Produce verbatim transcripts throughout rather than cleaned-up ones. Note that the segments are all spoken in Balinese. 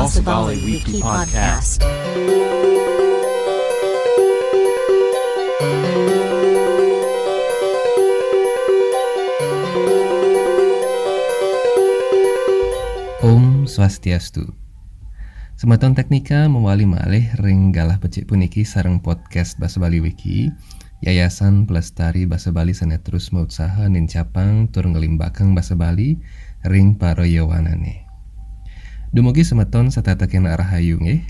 Basa Bali Wiki Podcast. Om Swastiastu. Semeton teknika mawali malih ring galah becik puniki sareng podcast Basa Bali Wiki, Yayasan Pelestari Basa Bali sane terus mautsaha nincapang tur nglimbakang basa Bali ring para yowanane. Dumugi semeton setata kena rahayu nggih.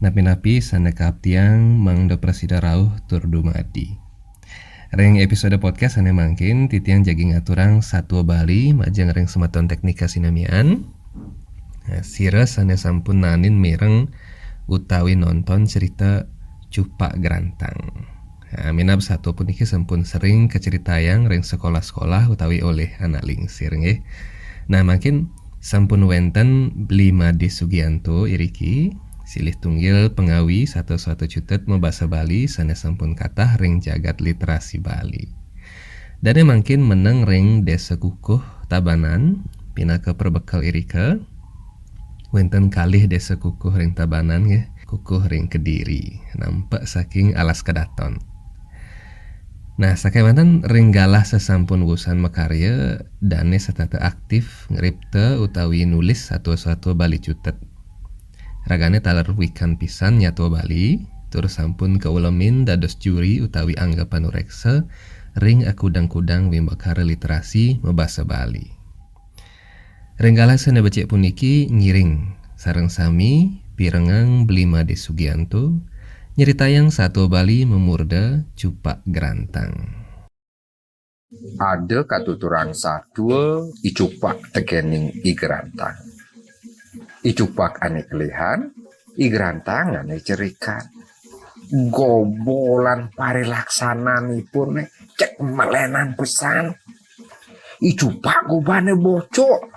Napi-napi sane kaaptiang mangda prasida rauh tur dumadi. Ring episode podcast sane mangkin, titiang jagi ngaturang satua Bali majeng ring semeton teknika sinamian. Nah, sira sane sampun naenin mireng utawi nonton cerita Cupak Grantang. Nah, minab satua puniki sampun sering kaceritayang ring sekolah-sekolah utawi olih anak lingsir nggih. Nah, mangkin sampun wenten Bli Made Sugianto iriki, silih tunggil pangawi satua-satua cutet mabasa Bali sane sampun katah ring jagat literasi Bali. Dane mangkin meneng ring Desa Kukuh, Tabanan, pinaka prabekel irika. Wenten kalih Desa Kukuh ring Tabanan nggih, Kukuh ring Kediri, nampek saking Alas Kedaton. Nah, sakewanten ring galah sasampun wusan makarya, dane setata aktif ngripta utawi nulis satua-satua Bali cutet. Ragane taler wikan pisan nyatua Bali, tur sampun kaulemin dados juri utawi angga panureksa ring akudang-kudang wimbakara literasi mabasa Bali. Ring galah sane becik puniki ngiring sareng sami pirengang Bli Made Sugianto nyritayang satua Bali mamurda Cupak Grantang. Ada katuturang satua I Cupak tekening I Grantang. I Cupak ane kelihan, I Grantang ane cerikan. Gobolan parilaksananipun cek melenan pesan. I Cupak gobane bocok,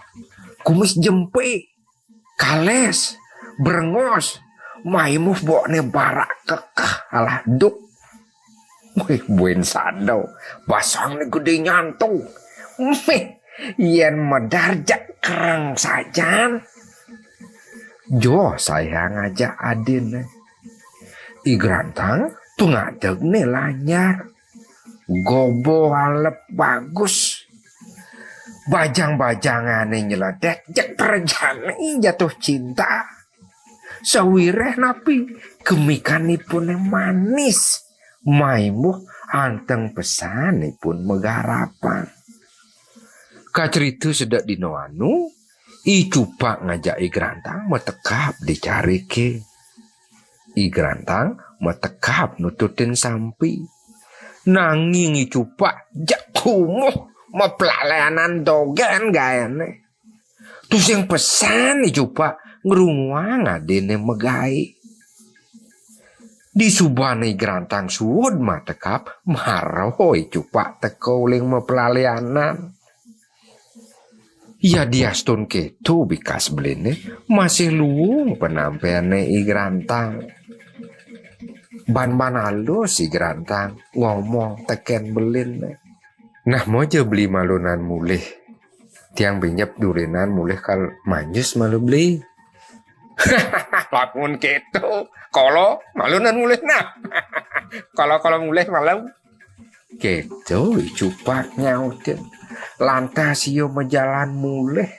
kumis jempe, kales, brengos, maimuh bokne barak kekeh alah duk. Wih, buin sado, basangne gede nyantu. Mih, yen medar jak kereng sajan. Jo saya ngajak adin. I Grantang tungadegne lanyar. Gobo alep bagus. Bajang-bajangane nyeledet, jeg prejane jatuh cinta. Sawireh napi gemikanipune manis, maimuh anteng pesanipun magarapan. Kacrita sedek dina anu, I Cupak ngajak I Grantang matekap di carike. I Grantang matekap nututin sampi. Nanging I Cupak jak kumuh maplalenan dogen gaene. Tusing pesan I Cupak ngrunguang adine magae. Disubane I Grantang suud matekap, mara I Cupak teka uling maplalenan. Yadiastun keto bikas beline, masih luung panampene I Grantang. Ban-ban alus I Grantang ngomong teken beline. Nah, moja beli malunan mulih. Tiang binyep durinan mulih kal manjus malu beli. Lamun keto, kala malunan mulih nah. Kala-kala mulih malu. Keto I Cupak nyautin. Lantas ia majalan mulih.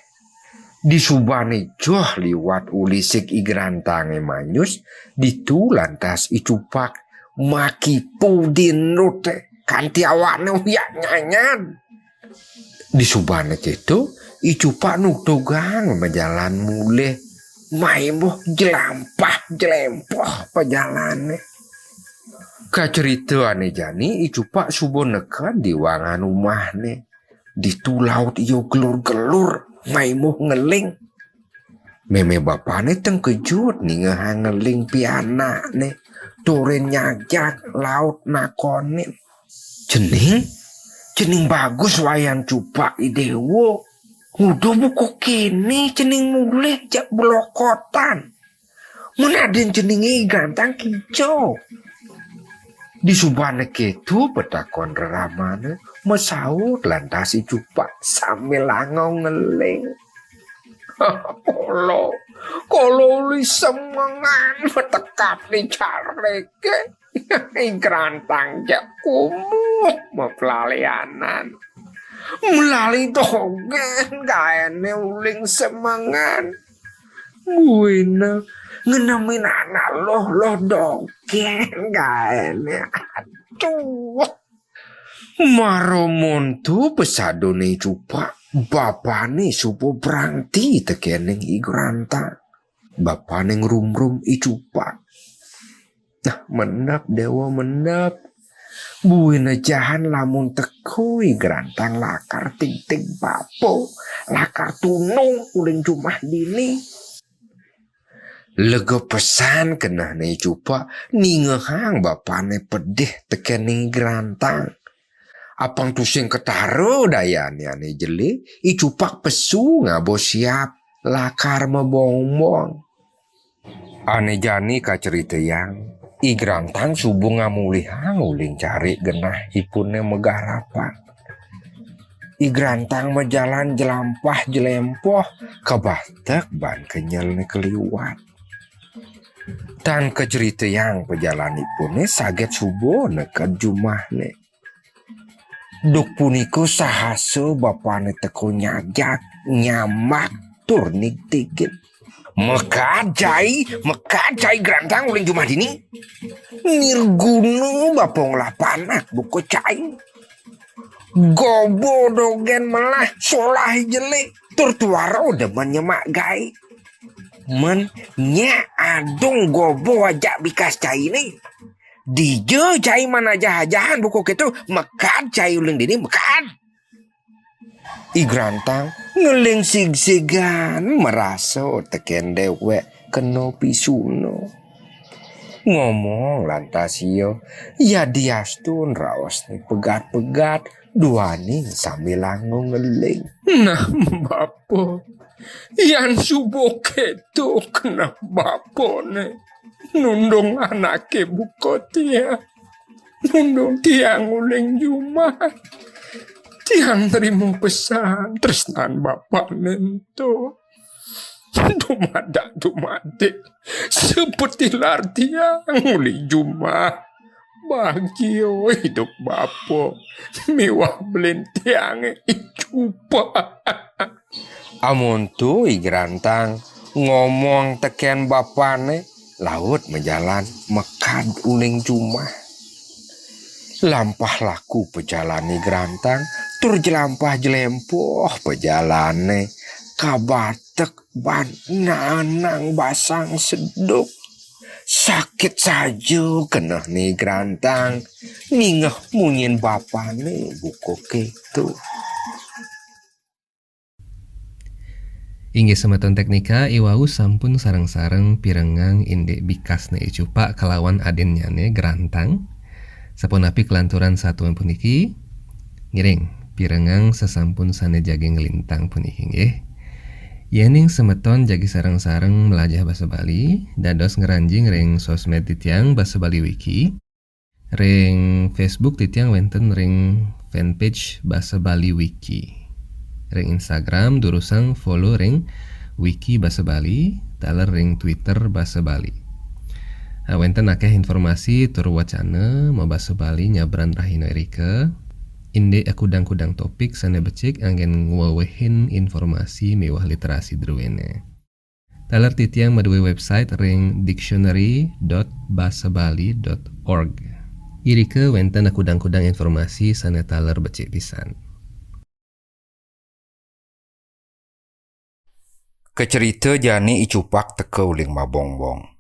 Disubane joh liwat ulisik I Grantange manyus, ditu lantas I Cupak makipu dinute kanti awakne uyak nyanyad. Disubane keto, I Cupak nugtugang majalan mulih, maimuh jlampah jlempoh pajalane. Kacrita ane jani, I Cupak suba neked di wangan umahne. Ditu laut ia gelur-gelur, maimuh ngeling. Meme bapane tengkejut ningehang ngeling pianakne, turin nyajak laut nakonin. "Cening, cening bagus wayan Cupak I Dewa. Nguduh buka kene cening mulih jak blokotan. Mun adin ceninge I Grantang kijo." Disubane keto patakon reramane, masaut lantas I Cupak sambil angong ngeling. Kala, kala Semengan matekap di cariké. I Grantang jak kumuh mapelalianan. Melali dogén gaéné uling semengan. Buina ngenemin anak loh-loh dogén gaéné. Aduh. Mara monto pesadoné Cupak, bapané suba brangti tekéning I Grantang. Bapané ngrumrum I Cupak. Nah, mendep, Déwa, mendep. Buina jahan lamun teka I Grantang lakar tigtig bapa, lakar tunung uling jumah dini. Lega pesan kenehné I Cupak ningehang bapané pedih tekéning I Grantang. Apang tusing ketara dayané ané jelé, I Cupak pesu ngaba siap lakar mabongbong. Ané jani kacritayang, I Grantang suba ngamulihang uling carik genah ipuné magarapan. I Grantang majalan jlampah jlempoh, kabatek ban kenyelné kaliwat. Tan kacritayang pajalan ipuné saget suba neked jumahné. Duk punika sahasa bapané teka nyajak, nyambak, tur nigtigin. Makaad cai, makaad cai Grantang uling jumah dini. Nirguna bapa ngolah panak buka cai. Goba dogén melah solah jelé, tur tuara demen nyemak gaé. Men nyak adung goba ajak bikas cainé. Dija cai manajah-ajahan buka kéto, makaad cai uling dini, makaad. I Grantang ngeling sigsigan marasa tekén déwék kena pisuna. Ngomong lantas ia, yadiastun raosné pegat-pegat, duaning sambilanga ngeling. Nah, bapa, yan suba kéto keneh bapané nundung anaké buka tiang. Nundung tiang uling jumah. Tiang nrima pesan tresnan bapané ento. Dumadak-dumadik, sapatilar tiang uling jumah. Bagia idup bapa miwah belin tiangé I Cupak. Amonto I Grantang ngomong tekén bapané, laut majalan makaad uling jumah. Lampah laku pajalan I Grantang, tur jlampah jlempoh pajalané, kabatek ban naanang basang seduk. Sakit saja kenehné I Grantang ningeh munyin bapané buka kéto. Inggih semeton teknika, iwau sampun sareng-sareng pirengang indik bikasné I Cupak kalawan adinnyané Grantang. Sapunapi kelanturan satuan puniki? Ngiring, pirengang sasampun sané jagi nglintang puniki nggih. Yéning semeton jagi sareng-sareng melajah basa Bali, dados ngranjing ring sosmed titiang Basa Bali Wiki. Ring Facebook titiang wénten ring fanpage Basa Bali Wiki. Ring Instagram durusang follow ring Wiki Basa Bali, taler ring Twitter Basa Bali. Ah, wénten akéh informasi tur wacana mabasa Bali nyabran rahina irika. Indik akudang-kudang topik sané becik anggén ngwewehin informasi miwah literasi druéné. Taler titiang madué website ring dictionary dot basabali dot org. Irika wénten akudang-kudang informasi sané taler becik pisan. Kacerita jani I Cupak teka uling mabongbong.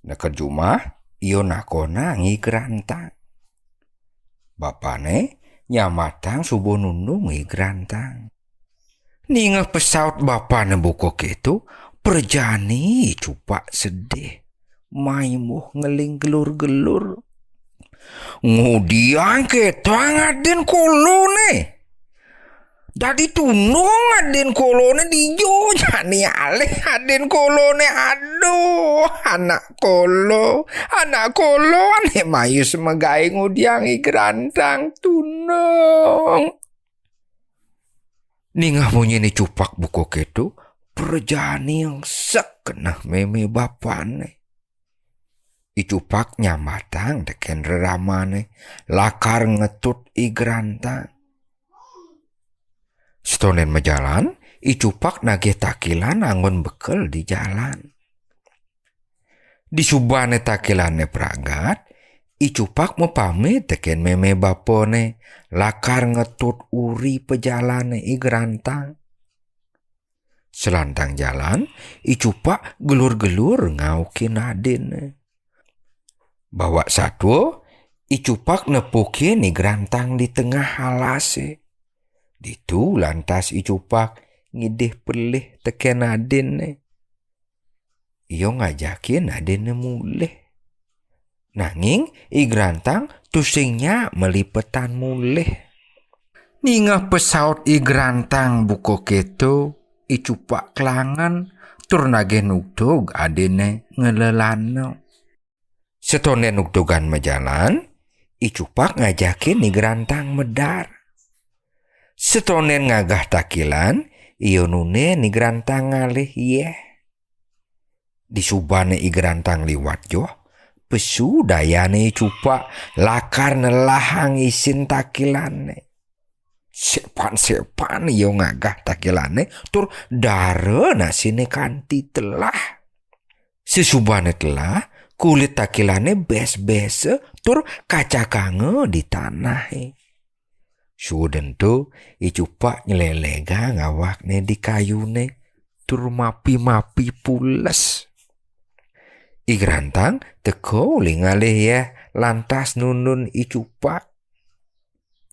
Neked jumah, ia nakonang I Grantang. Bapané nyamatang suba nundung I Grantang. Ningeh pesaut bapané buka kéto, prajani I Cupak sedih. Maimuh ngeling gelur-gelur. Ngudiang kétoang adin koloné. Dadi tunung adin koloné, dija jani alih adin koloné. Aduh, anak kolo, anak kolo ané mayus magaé ngudiang I Grantang tunung. Ningeh munyiné I Cupak buka kéto, Prajani engsek keneh mémé bapané. I Cupak nyambatang tekén reramané, lakar ngetut I Grantang. Setonden majalan, I Cupak nagih takilan anggon bekel di jalan. Disubané takilané pragat, I Cupak mapamit tekén mémé bapané, lakar ngetut uri pajalané I Grantang. Selantang jalan, I Cupak gelur-gelur ngaukin adinné. Bawak satua, I Cupak nepukin I Grantang di tengah alasé. Ditu lantas I Cupak ngidih pelih tekén adinné. Ia ngajakin adinné mulih. Nanging I Grantang tusing nyak malipetan mulih. Ningeh pasaut I Grantang buka kéto, I Cupak klangen tur nagih nugtug adinné nglelana. Setonden nugtugan majalan, I Cupak ngajakin I Grantang medar. Setonden ngagah takilan, ia nundén I Grantang ngalih yéh. Disubané I Grantang liwat joh, pesu dayané I Cupak lakar nelahang isin takilané. Sepan-sepan ia ngagah takilané tur dara nasiné kanti telah. Sesubané telah, kulit takilané bés-bésa tur kacakanga di tanahé. Suud ento, I Cupak nylelégang awakné di kayuné tur mapi-mapi pules. I Grantang teka uli ngalih yéh lantas nundun I Cupak.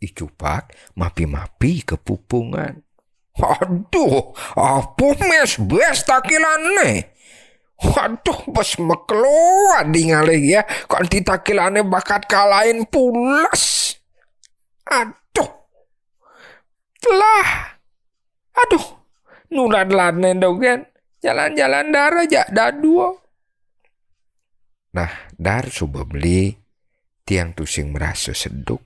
I Cupak mapi-mapi kapupungan. "Aduh, apa més-bés takilané? Aduh, bes makelo adi ngalih yéh, kanti takilané bakat kalahin pules. Aduh, telah. Aduh, nulad-ladné dogén. Jalan-jalan dara jak dadua." Nah, dar suba meli, tiang tusing marasa seduk.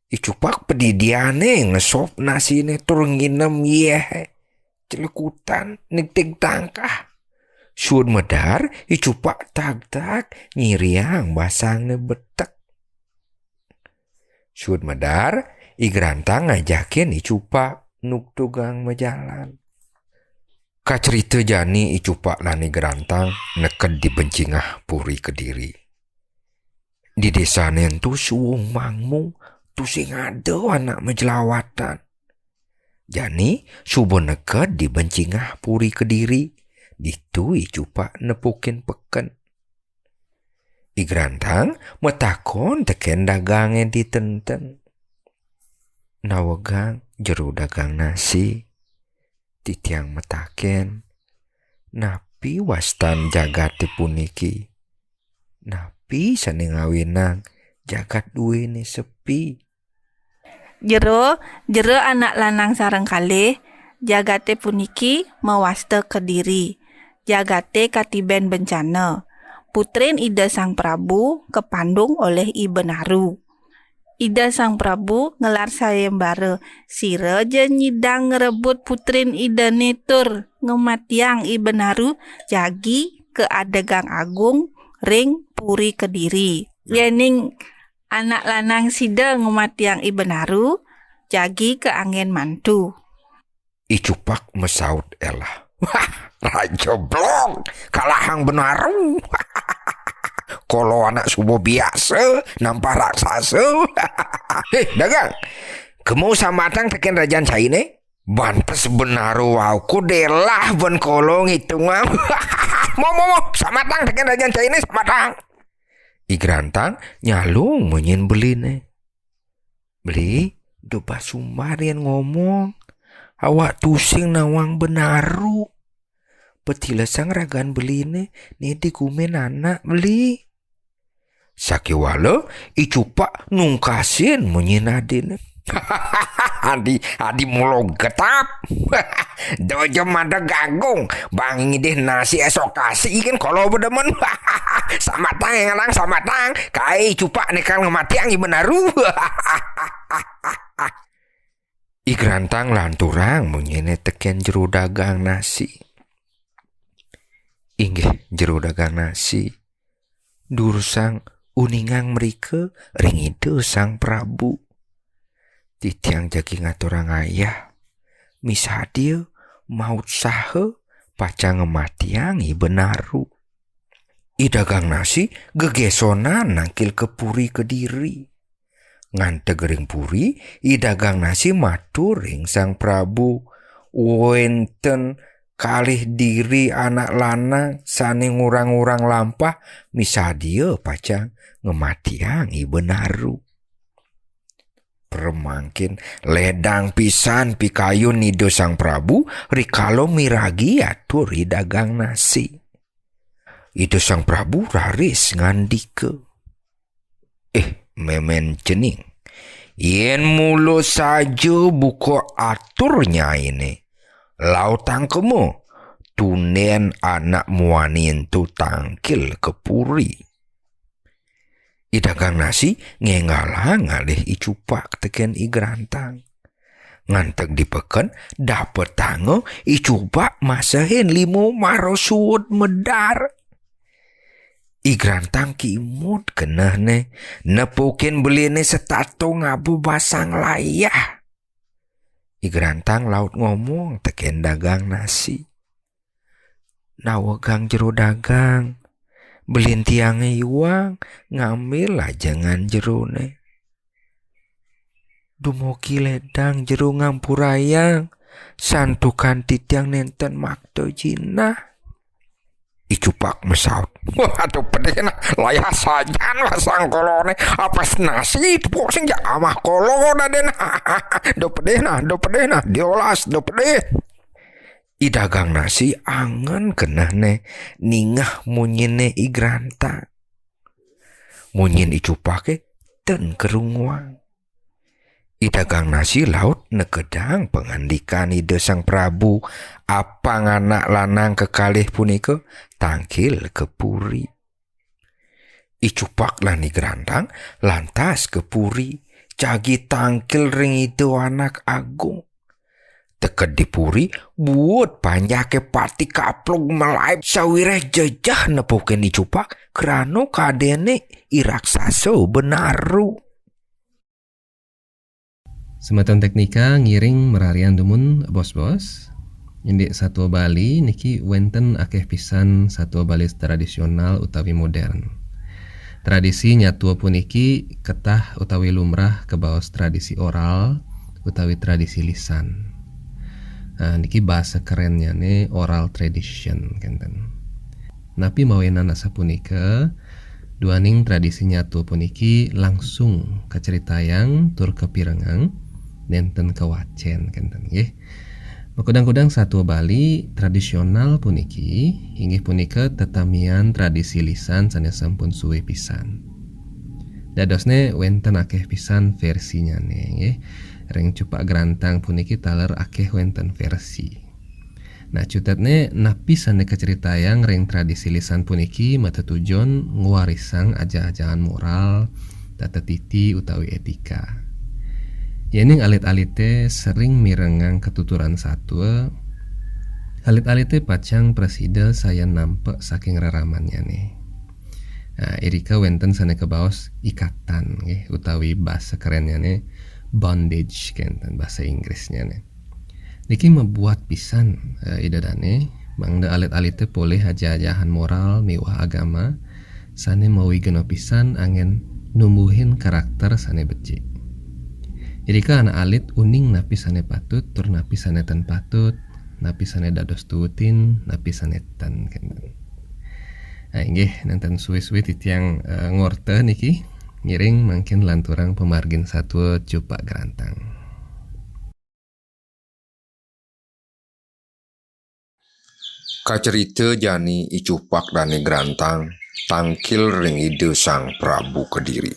I Cupak padidiané ngesop nasiné tur nginem yéh celekutan nigtig tangkah. Suud medar, I Cupak tagtag nyiriang basangné betek. Suud medar, I Grantang ngajakin I Cupak nugtugang majalan. Kacerita jani I Cupak lan I Grantang neked di bencingah Puri Kediri. Di désané ento suung mangmung, tusing ada anak majelawatan. Jani suba neked di bencingah Puri Kediri, ditu I Cupak nepukin peken. I Grantang matakon tekén dagangé di tenten. "Nawegang jero dagang nasi, titiang matakén, napi wastan jagaté puniki? Napi sané ngawinang jagat duéné sepi?" "Jero, jero anak lanang sareng kalih, jagaté puniki mawasta Kediri. Jagaté katibén bencana. Putrin Ida Sang Prabu kapandung olih I Benaru. Ida Sang Prabu ngelar sayembara, sira ja nyidang ngrebut putrin Idané tur ngamatiang I Benaru jagi ka Adegang Agung ring Puri Kediri. Yéning anak lanang sida ngamatiang I Benaru, jagi kaanggén mantu." I Cupak masaut élah. "Wah, raja blong, kalahang Benaru. Kala anak suba biasa, nampah raksasa." "Héh, dagang. Kema sambatang tekén rajan cainé? Ban pes Benaru wau, ku délah ban kala ngitungang. Mo, mo, mo, sambatang tekén rajan cainé, sambatang." I Grantang nyalung munyin beliné. "Beli, da basumbar yén ngomong. Awak tusing nawang Benaru. Patilesang ragan beliné, né di gumin anak, Beli." Sakéwala, I Cupak nungkasin munyin adiné. "Adi, adi mula getap. Da ja madeg agung, bang ngidih nasi esok kasi kan kala ba demen. Sambatang, Ing Alang, sambatang. Kai I Cupak nekal ngamatiang I Benaru." I Grantang lanturang munyine teken jero dagang nasi. Inggih, jero dagang nasi, durusang uningang mrika ring Ida Sang Prabu. Titiang jagi ngaturang ayah, misadia maut saha pacang ngamatiang I Benaru. I dagang nasi gegesonan nangkil ka puri Kediri. Nganteg ring puri, I dagang nasi matur ring Sang Prabu, wenten kalih diri anak lanang sane ngurang-ngurang lampah, misadia pacang ngamatiang I Benaru. Pramangkin ledang pisan pikayun Ida Sang Prabu rikala miragi atur I dagang nasi. Ida Sang Prabu raris ngandika, "Eh, memen cening, yen mula saja buka atur nyaine, lautang kema, tunden anak muani ento tangkil ka puri." I dagang nasi ngenggalang ngalih I Cupak teken I Grantang. Nganteg di peken, dapetanga I Cupak masehin lima mara suud medar. I Grantang kimud kenehne, nepukin beline setata ngaba basang layah. I Grantang laut ngomong teken dagang nasi, "Nawegang jero dagang, belin tiange iwang, ngambil ajengan jerone. Dumugi ledang jero ngampurayang, santukan titiang nenten makta jinah." I Cupak masaut, "Wah, aduh pedih nah, layah sajan basang kolone, apes nasi tepuk sing jak amah kolo daden. Duh pedih nah, duh pedih nah, diolas, duh pedih." I dagang nasi angen kenehne ningeh munyine I Grantang. Munyin I Cupake ten karunguang. I dagang nasi laut nekedang pangandikan Ida Sang Prabu, apang anak lanang kekalih punika tangkil ka puri. I Cupak lan I Grantang lantas ka puri, jagi tangkil ring Ida Anak Agung. Teked di puri, buut panjake pati kaplug malaib sawiréh jejeh nepukin I Cupak, krana kadéné I Raksasa Benaru. Semeton teknika ngiring mararian dumun, bos-bos. Indik satua Bali niki wénten akéh pisan satua Bali tradisional utawi modern. Tradisi nyatua puniki ketah utawi lumrah kabaos tradisi oral utawi tradisi lisan. Nah, niki basa kerennyané oral tradition, kénten. Napi mawinan asapunika, duaning tradisi nyatua puniki langsung kacaritayang tur kapirengang, nénten kawacén, kénten nggih. Makudang-kudang satua Bali tradisional puniki inggih punika tetamian tradisi lisan sané sampun sué pisan. Dadosné wénten akéh pisan vérsinyané, nggih. Ring Cupak Grantang puniki taler akéh wénten vérsi. Nah, cutetné napi sané kacaritayang ring tradisi lisan puniki matetujon ngwarisang ajah-ajahan moral, tata titi utawi étika. Yéning alit-alité sering mirengang katuturan satua, alit-alité pacang prasida sayan nampek saking reramannyané. Nah, irika wénten sané kabaos ikatan, nggih, utawi basa kerennyané bondage, kénten basa Inggrisnyané. Niki mabuat pisan, eh, Ida Dané, mangda alit-alité polih ajah-ajahan moral miwah agama sané mawiguna pisan anggén numbuhin karakter sané becik. Irika anak alit uning napi sané patut tur napi sané ten patut, napi sané dados tuutin, napi sané ten, kénten. Nah, inggih, nénten suwi-suwi titiang, eh, ngorta niki, ngiring mangkin lanturang pamargin satua Cupak Grantang. Kacerita jani I Cupak dané Grantang tangkil ring Ida Sang Prabu Kediri.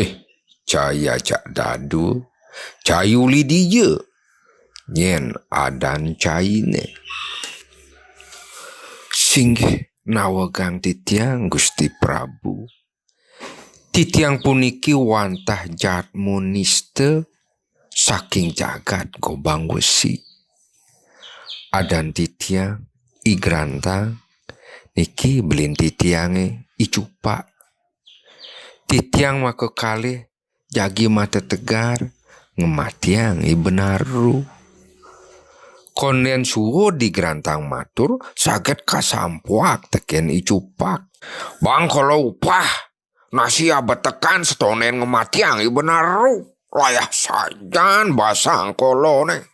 Eh, cai acak dadua, cai uli dija, nyén adan cainé. Singgih nawegang titiang, Gusti Prabu. Titiang puniki wantah jatma nista, saking jagat Gobang Wesi. Adan titiang I Grantang, niki belin titiange I Cupak. Titiang maka kalih jagi matetegar ngematiang I Benaru. Konden suud I Grantang matur, saget kasampuak teken I Cupak. "Bang kala upah, nasi abetekan setonden ngematiang I Benaru. Layah sajan basang kalane.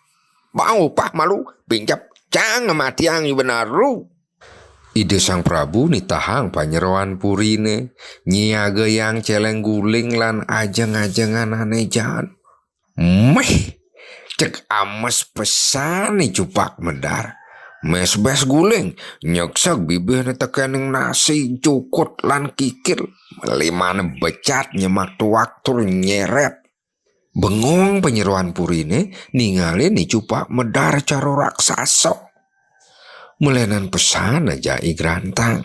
Bang upah malu, pinjep cang ngematiang I Benaru." Ida Sang Prabu nitahang panyeroan purine, nyiagayang celeng guling lan ajeng-ajengan ane jaan. Meh, cek ames pesan I Cupak medar. Mesbes guling, nyekseg bibihne tekening nasi, jukut lan kikil. Limane becat nyemak tuak tur nyeret. Bengong panyeroan purine, ningalin I Cupak medar cara raksasa. Melenan pesan aja I Grantang.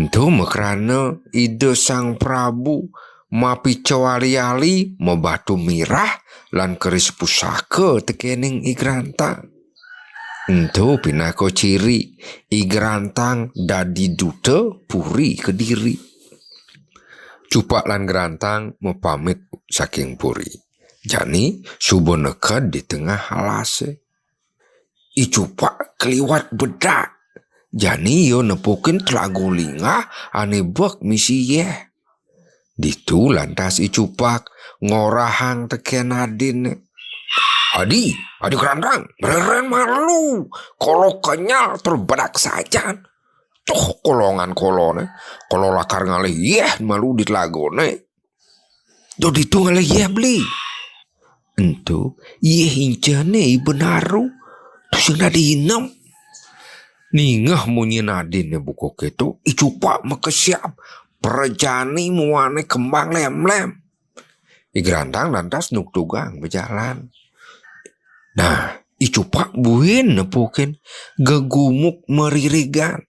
Ento makrana Ida Sang Prabu mapica ali-ali, mabatu mirah lan keris pusaka tekening I Grantang. Ento pinaka ciri I Grantang dadi duta puri Kediri. Cupak lan Grantang mapamit saking puri. Jani suba neked di tengah alase. I Cupak keliwat bedak. Jani ia nepukin telaga lingah ane bek misi yeh. Ditu lantas I Cupak ngorahang teken adinne. "Adi, Adi Grantang, mreren malu. Kala kenyel tur bedak sajan. Tuh, kolongan kalane, kala lakar ngalih yeh malu di telagane." "Dot ditu ngalih yeh, Beli?" "Ento, yeh incene I Benaru. Tusing dadi inem." Ningeh munyin adinne buka keto, I Cupak makesiab, prajani muane kembang lemlem. I Grantang lantas nugtugang bejalan. Nah, I Cupak buin nepukin gegumuk maririgan.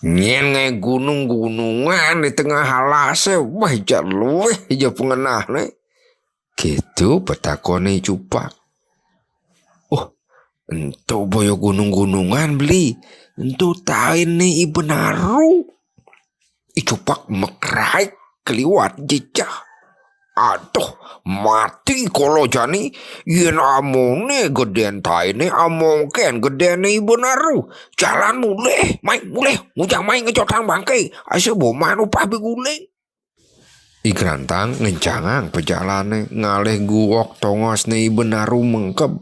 "Nyen ngae gunung-gunungan di tengah alase, wah, ja luih ja pangenahne?" Keto patakone I Cupak. "Oh, ento boya gunung-gunungan, Beli. Ento tainne I Benaru." I Cupak makrai keliwat jejeh. "Aduh, mati kala jani, yen amone geden taine, amongken gedene I Benaru. Jalan mulih, mai mulih, ngujang mai ngejotang bangke, asa boman upah biguling." I Grantang ngencangang pejalane ngalih guok tongosne I Benaru mengkeb.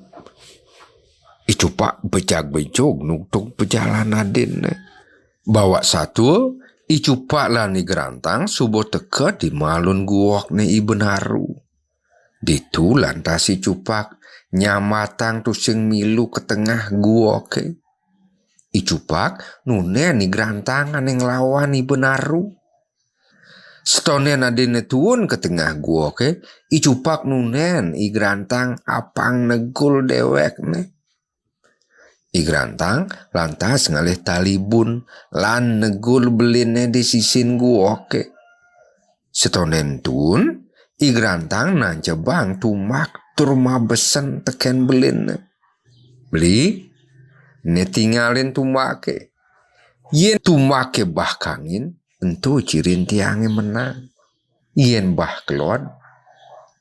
I Cupak bejag-bejug nugtug pejalan adinne. Bawak satua, I Cupak lan I Grantang suba teka di malun guokne I Benaru. Ditu lantas I Cupak nyambatang tusing milu ka tengah guoke. I Cupak nunden I Grantang ane nglawan I Benaru. Setonden adinne tuun ka tengah guoke, I Cupak nunden I Grantang apang negul dewekne. I Grantang lantas ngalih talibun lan negul belinne di sisin guoke. Setonden tuun, I Grantang nancebang tumbak tur mabesen teken belinne. "Beli, ne tingalin tumbake. Yen tumbake bah kangin, ento cirin tiange menang. Yen bah kelod,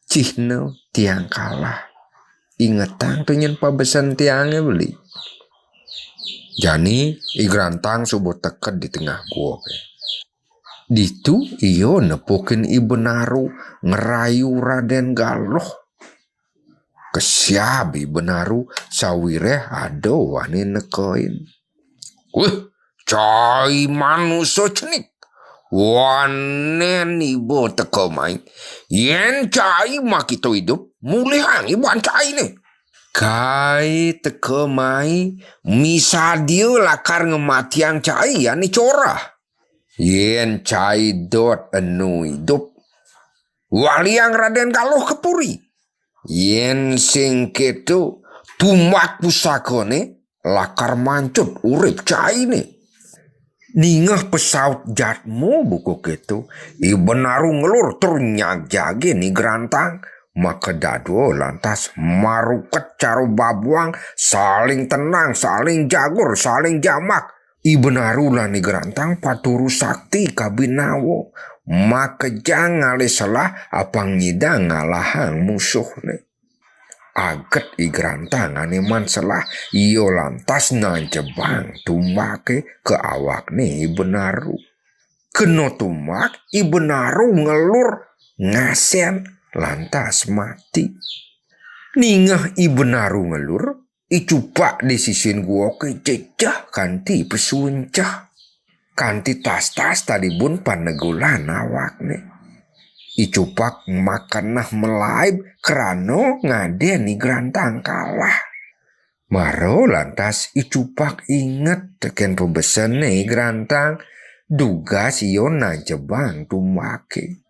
cihna tiang kalah. Ingetang to nyen pabesen tiange, Beli." Jani I Grantang suba teked di tengah guoke. Ditu ia nepukin I Benaru ngerayu Raden Galuh. Kesiab I Benaru sawiréh ada ane nekain. "Wih, cai manusa cenik. Wanen iba teka mai. Yen cai makita idup, mulihang iban caine. Kai teka mai, misadia lakar ngematiang cai ane corah. Yen cai dot enu idup, waliang Raden Galuh ka puri. Yen sing keto, tumbak pusakane lakar mancut urip caine." Ningeh pasaut jadma buka keto, I Benaru ngelur tur nyagjagin I Grantang, Maka dadua lantas maruket cara babuang, saling tenang, saling jagur, saling jamak. I Benaru lan I Grantang paturu sakti kabinawa, makejang ngalih selah apang nyidang ngalahang musuhné. Aget I Grantang ané maan selah, ia lantas nancebang tumbaké ka awakné I Benaru. Kena tumbak, I Benaru ngelur ngasén lantas mati. Ningeh I Benaru ngelur, I Cupak di sisin guoké jejeh kanti pesu enceh. Kanti tas-tas talibun panegulan awakné. I Cupak makeneh malaib krana ngadén I Grantang kalah. Mara lantas I Cupak inget tekén pabesenné I Grantang, dugas ia nancebang tumbaké.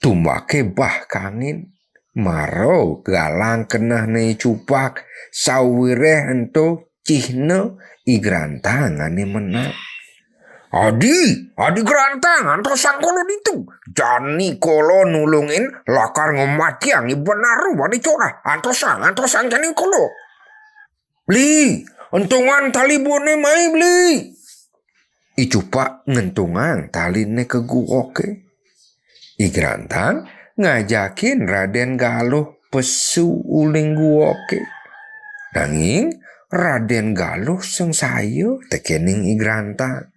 Tumbaké bah kangin. Mara galang kenehné I Cupak, sawiréh ento cihna I Grantang ané menang. "Adi, Adi Grantang, antosang kala ditu. Jani kala nulungin lakar ngamatiang I Benaru Adi Corah. Antosang, antosang jani kala." "Bli, entungang tali buné mai, Bli." I Cupak ngentungang taliné ka guoké. I Grantang ngajakin Radén Galuh pesu uling guoké. Nanging Radén Galuh sengsaya tekéning I Grantang.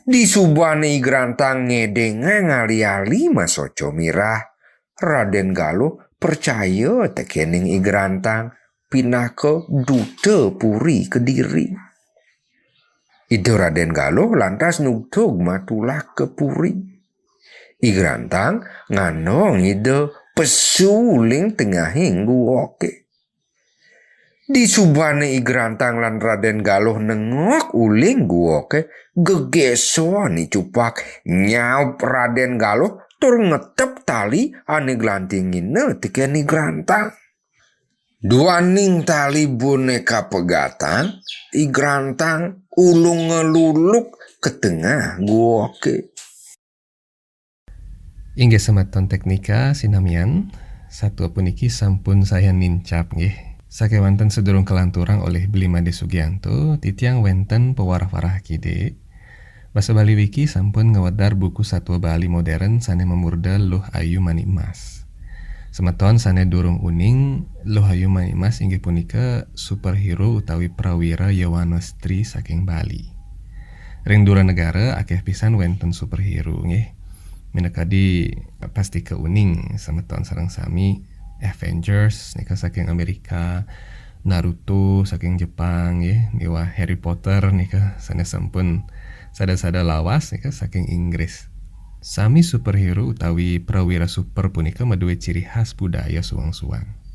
Disubané I Grantang ngédéngang ali-ali masoca mirah, Radén Galuh pracaya tekéning I Grantang pinaka duta Puri Kediri. Ida Radén Galuh lantas nugtug matulak ka Puri. I Grantang nganong ida pesu uling tengahing guoké. Disubané I Grantang lan Radén Galuh nengok uling guoké, gegéson I Cupak, nyaup Radén Galuh tur ngetep tali ané glantingina tekén I Grantang. Duaning tali buné kapegatang, I Grantang ulung ngeluluk ka tengah guoké. Inggih semeton teknika sinamian, satua puniki sampun sayan nincap nggih. Sakéwanten sadurung kalanturang olih Bli Madé Sugianto, titiang wénten pawarah-warah kidik. Basa Bali Wiki sampun ngwedar buku satua Bali modern sané mamurda Luh Ayu Manik Mas. Semeton sané durung uning, Luh Ayu Manik Mas inggih punika superhero utawi prawira Yowana Stri saking Bali. Ring dura negara akéh pisan wénten superhero nggih. Minakadi pastika uning semeton sareng sami Avengers nika saking Amerika, Naruto saking Jepang nggih, miwah Harry Potter nika sané sampun sada-sada lawas nika saking Inggris. Sami superhero utawi prawira super punika madué ciri khas budaya suang-suang.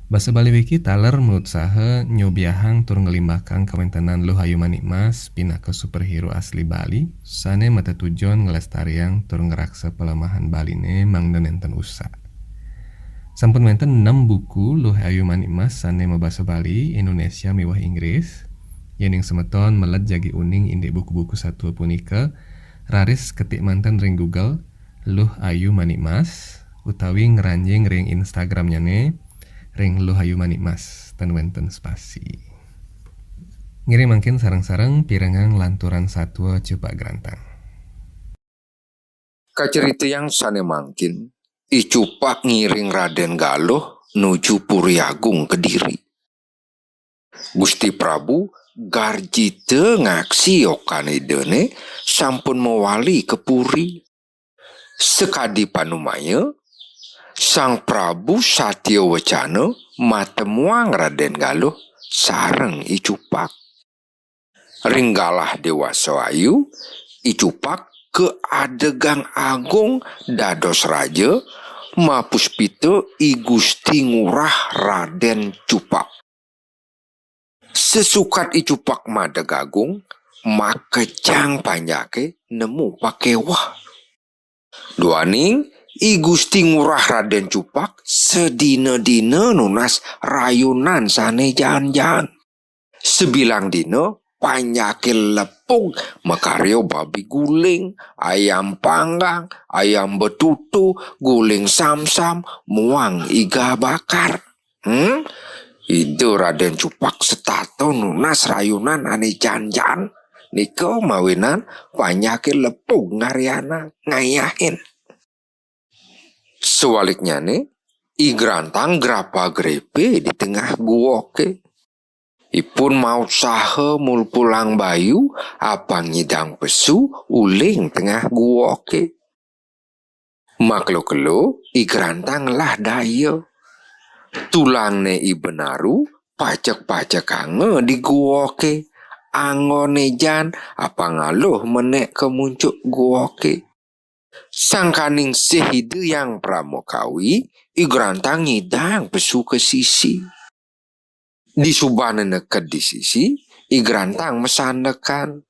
Basa Bali Wiki taler mautsaha nyobiahang tur nglimbakang kawéntenan Luh Ayu Manik Mas pinaka superhero asli Bali sané matetujon nglestariang tur ngraksa palemahan Baliné mangda nénten usak. Sampun wénten nem buku Luh Ayu Manik Mas sané mabasa Bali, Indonesia miwah Inggris. Yéning semeton meled jagi uning indik buku-buku satua punika, raris ketik manten ring Google, Luh Ayu Manik Mas, utawi ngranjing ring Instagramnyané, ring Luh Ayu Manik Mas, tan wénten spasi. Ngiring mangkin sareng-sareng pirengang lanturan satua Cupak Grantang. Kacaritayang sané mangkin, I Cupak ngiring Radén Galuh nuju Puri Agung Kediri. Gusti Prabu garjita ngaksi okan idané sampun mawali ka puri. Sakadi panumaya, Sang Prabu Satya Wecana matemuang Radén Galuh sareng I Cupak. Ring galah déwasa ayu, I Cupak kaadegang agung dados raja, mapuspita I Gusti Ngurah Radén Cupak. Sesukat I Cupak madeg agung, makejang panjaké nemu pakéweh. Duaning I Gusti Ngurah Radén Cupak sadina-dina nunas rayunan sané jaan-jaan. Sabilang dina panjaké lepug, makarya babi guling, ayam panggang, ayam betutu, guling samsam, muang iga bakar. Hmm? Ida Radén Cupak setata nunas rayunan ané jan-jan. Nika mawinan panjaké lepug ngaryanang ngayahin. Sawaliknyané, I Grantang grapa-grépé di tengah guoké. Ipun maut saha mulpulang bayu, apang nyidang pesu uling tengah guoké. Makelo-kelo, I Grantang ngelah daya. Tulangné I Benaru pacek-pacekanga di guoké. Anggoné jan, apang aluh menék ka muncuk guoké. Sangkaning sih Ida Hyang Pramakawi, I Grantang nyidang pesu ka sisi. Disubané neked di sisi, I Grantang masandekan.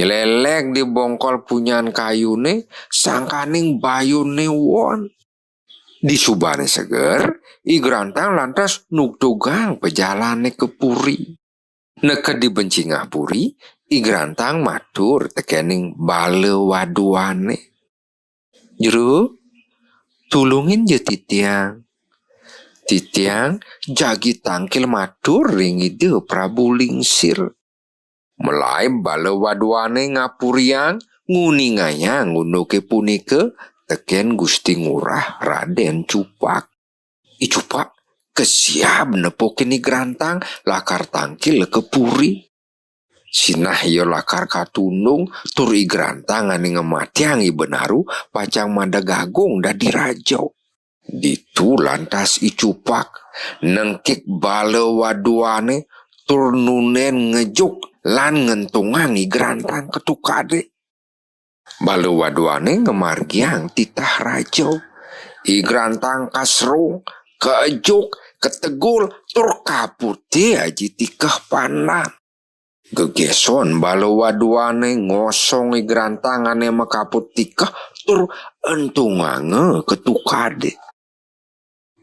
Nyelelek di bongkol punyan kayuné, sangkaning bayuné won. Disubané seger, I Grantang lantas nugtugang pajalané ka puri. Neked di bencingah puri, I Grantang matur tekéning bala waduané, "Jero, tulungin ja titiang. Titiang jagi tangkil matur ring Ida Prabu Lingsir." Malaib bala waduané ngapuriang, nguningayang unduké punika tekén Gusti Ngurah Radén Cupak. "I Cupak, kesiab nepukin I Grantang lakar tangkil ka puri. Sinah ia lakar katundung tur I Grantang ané ngamatiang I Benaru pacang madeg agung dadi raja." Ditu lantas I Cupak nengkik bala waduané tur nundén ngejuk lan ngentungang I Grantang ka tukadé. Bala waduané ngamargiang titah raja. I Grantang kasrung, kaejuk, kategul, tur kaputé aji tikeh pandan. Gegéson bala waduané ngosong I Grantang ané makaput tikeh tur entunganga ka tukadé.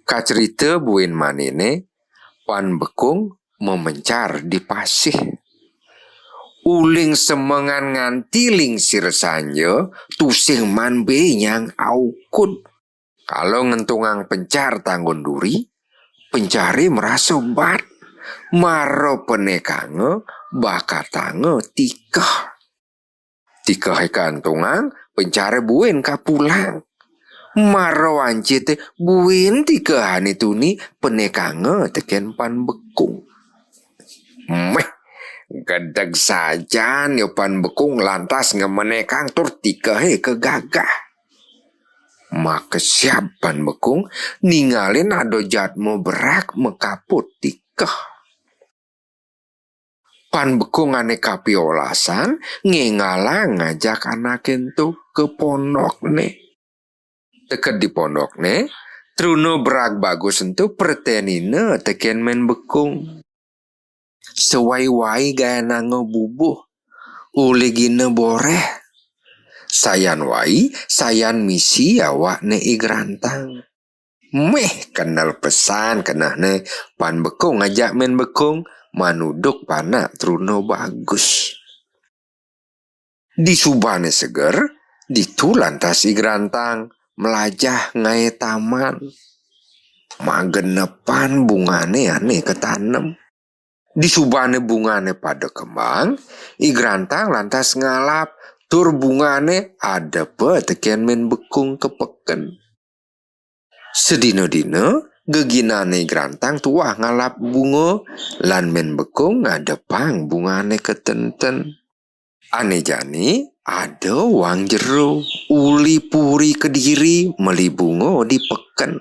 Kacerita buin maniné, Pan Bekung mamencar di pasih. Uling semengan nganti lingsir sanja, tusing man bé nyang aukud. Kala ngentungang pencar tanggun duri, pencaré marasa bat, mara penekanga, bakatanga tikeh. Tikehé kantungang, pencaré buin kapulang. Mara wancité buin tikehané tuni penekanga tekén Pan Bekung. Méh, gedeg sajan ya Pan Bekung lantas ngamenekang tur tikehé kagagah. Makesiab Pan Bekung ningalin ada jadma berak makaput tikeh. Pan Bekung ané kapiolasan ngénggalang ngajak anaké ento ka pondokné. Teked di pondokné, truna berag bagus ento pretenina tekén Mén Bekung. Sawai-wai gayananga bubuh, uli gina boréh. Sayan wai, sayan misi awakné I Grantang. Méh kenel pesan kenehné Pan Bekung ngajak Mén Bekung manuduk panak truna bagus. Disubané seger, ditu lantas I Grantang mlajah ngaé taman. Magenepan bungané ané katanem. Disubané bungané pada kembang, I Grantang lantas ngalap, tur bungané adepa tekén Mén Bekung ka peken. Sadina-dina, geginané I Grantang tuah ngalap bunga, lan Mén Bekung ngadepang bungané ka tenten. Ané jani ada Wang Jero, uli puri Kediri meli bunga di peken.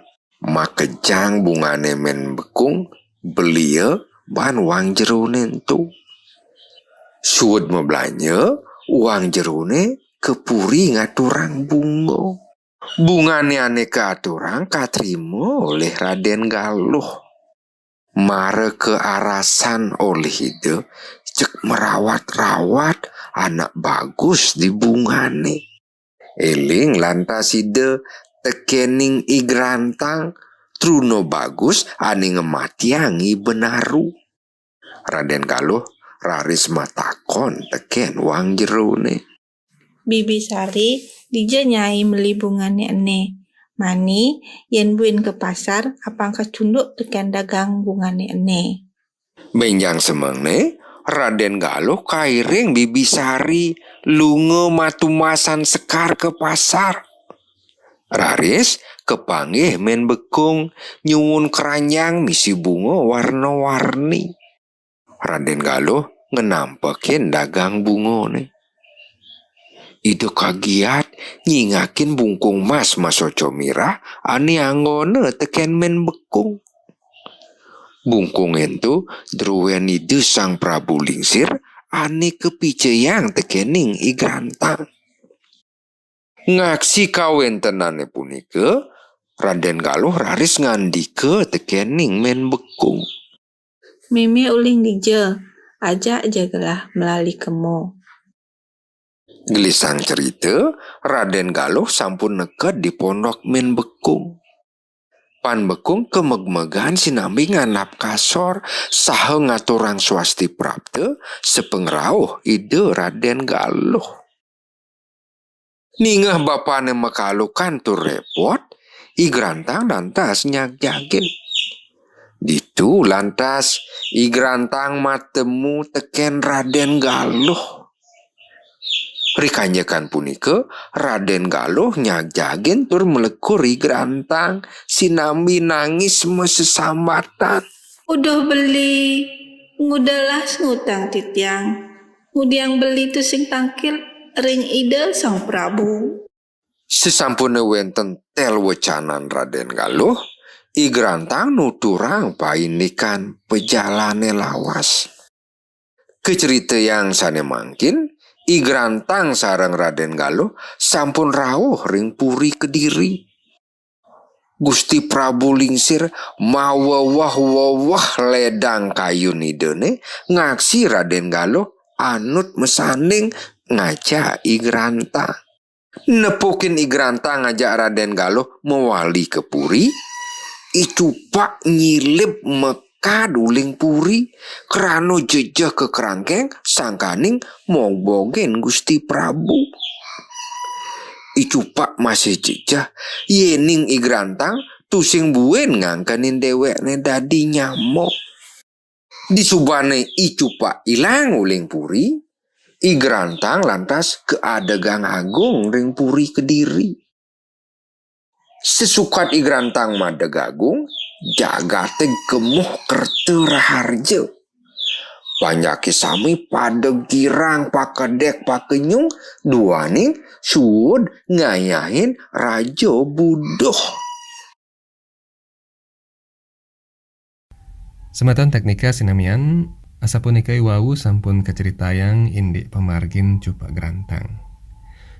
Makejang bungané Mén Bekung, belia ban Wang Jeroné ento. Suud mablanja, Wang Jeroné ka puri ngaturang bunga. Bungané ané kaaturang katrima olih Radén Galuh. Mara kaarasan olih Ida, jeg marawat-rawat anak bagus di bungané. Éling lantas Ida tekéning I Grantang, truna bagus ané ngamatiang I Benaru. Radén Galuh raris matakon tekén wang jeroné. "Bibi Sari, dija nyai meli bungané ené? Mani, yén buin ka pasar, apang kacunduk tekén dagang bungané ené." Bénjang semengné, Radén Galuh kairing Bibi Sari lunga matumasan sekar ka pasar. Raris kapanggih Mén Bekung nyuun kranjang misi bunga warna-warni. Radén Galuh ngenampekin dagang bungané. Ida kagiat nyingakin bungkung mas masoca mirah ané anggona tekén Mén Bekung. Bungkung ento druén Ida Sang Prabu Lingsir ané kapicayang tekéning I Grantang. Ngaksi kawéntenané punika, Radén Galuh raris ngandika tekéning Mén Bekung. "Mémé uling dija, ajak ja gelah melali kema." Gelisang cerita, Radén Galuh sampun neked di pondok Mén Bekung. Pan Bekung kamegmegan sinambi ngandap kasor saha ngaturang swasti prapta sapangrauh Ida Radén Galuh. Ningeh bapané makalukan tur répot, I Grantang lantas nyagjagin. Ditu lantas I Grantang matemu tekén Radén Galuh. Rikanjekan punika, Radén Galuh nyagjagin tur mlekur I Grantang sinambi nangis masesambatan. "Uduh beli, ngudelah sengutang titiang, ngudiang beli tusing tangkil ring Ida Sang Prabu." Sasampuné wénten tel wecanan Radén Galuh, I Grantang nuturang paindikan pajalané lawas. Kacritayang sané mangkin, I Grantang sareng Radén Galuh sampun rauh ring Puri Kediri. Gusti Prabu Lingsir maweweh-weweh ledang kayun Idané ngaksi Radén Galuh anut masanding ngajak I Grantang. Nepukin I Grantang ngajak Radén Galuh mawali ka puri, I Cupak nyilib mekad uling puri, krana jejeh ka krangkeng sangkaning mogbogin Gusti Prabu. I Cupak masih jejeh, yéning I Grantang tusing buin ngangkenin déwékné dadi nyama. Disubané I Cupak ilang uling puri, I Grantang lantas kaadegang agung ring Puri Kediri. Sasukat I Grantang madeg agung, jagaté gemuh kerta raharja. Panjaké sami pada girang pakedék pakenyung, duaning suud ngayahin Raja Buduh. Semeton teknika sinamian, asapunika iwau sampun kacritayang indik pamargin Cupak Grantang.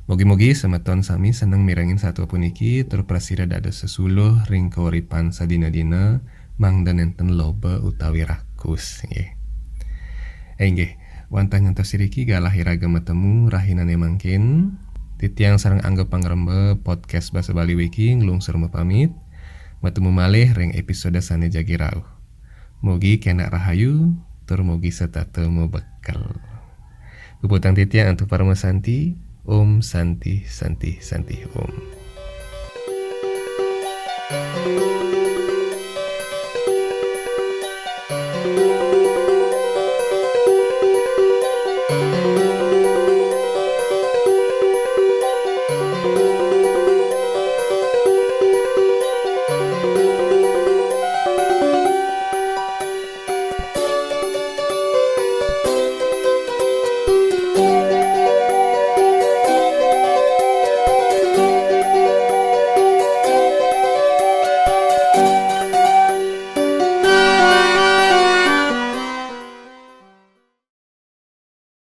Mugi-mugi semeton sami seneng mirengin satua puniki tur prasida dados sesuluh ring kauripan sadina-dina, mangda nénten loba utawi rakus, nggih. Eh, inggih, wantah ngantos iriki galah iraga matemu rahinané mangkin. Titiang sareng Angga Pangremba Podcast Basa Bali Wiki nglungsur mapamit. Matemu malih ring épisode sané jagi rauh. Mugi kénak rahayu, tur mugi setata mabekel. Puputang titiang antuk Parama Santi. Om Santi, Santi, Santi, Om.